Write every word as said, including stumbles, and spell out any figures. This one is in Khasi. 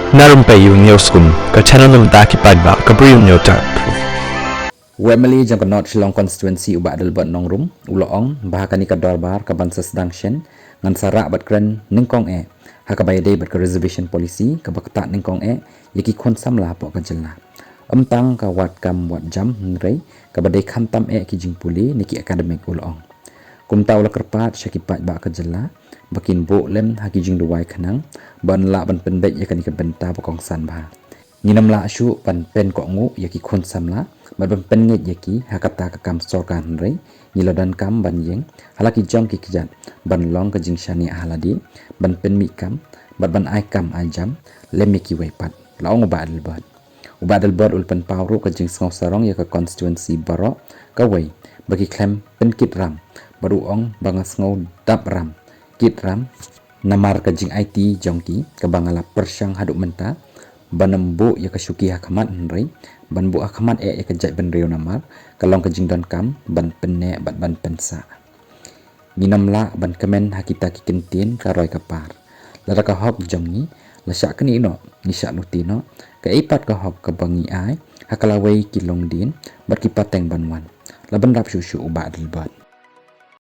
Na Rympei U Hynñiewskum, ka channel na ka bynta ki paidbah ka Bri U Hynñiewtrep. U MLA jong ka North Shillong Constituency u Bah Adelbert Nongrum u la ong ba ha kane ka dorbar ka ban sa sdang shen, ngan sa rah bad kren nyngkong eh ha kaba ïadei bad ka reservation policy kaba ktah nyngkong eh ïa ki khun samla hapoh ka jylla. Ym tang ka wad kam wad jam hynrei kaba dei khamtam eh ki jingpule ne ki academic, u la ong. Kumta u la kyrpad sha ki paidbah ka jylla ba kin buh lem ha ki jingduwai khnang ban lah ban pynbeit ïa kane ka bynta ba kongsan bha. Ngin ym lah shuh ban pynkohnguh ïa ki khun samla bad ban pynngeit ïa ki ha kata ka kam sorkar hynrei ngi la donkam ban ïeng ha la ki jong ki kjat ban long ka jingshaniah ha lade, ban pynmih kam bad ban ai kam ai jam lem ïa kiwei pat, la ong u Bah Adelbert. U Bah Adelbert u la pynpaw ruh ka jingsngew sarong ïa ka constituency baroh kawei ba ki khlem pynkit ram bad u ong ba nga sngew dap ram kit ram namar ka jingaiti jong ki kaba nga la pyrshang haduh mynta ban ym buh ïa ka shuki ha khmat hynrei ban buh ha khmat eh ïa ka jaitbynriew namar ka long ka jingdonkam ban pynneh bad ban pynsah. Ngin ym lah ban kmen ha kita ki kyntien ka roi ka par. Lada ka hok jong ngi la shah knieh noh, ngi shah lute noh. Kaei pat ka hok kaba ngi ai ha ka lawei ki longdien bad ki pateng ban wan? La bynrap shuh shuh u Bah Adelbert.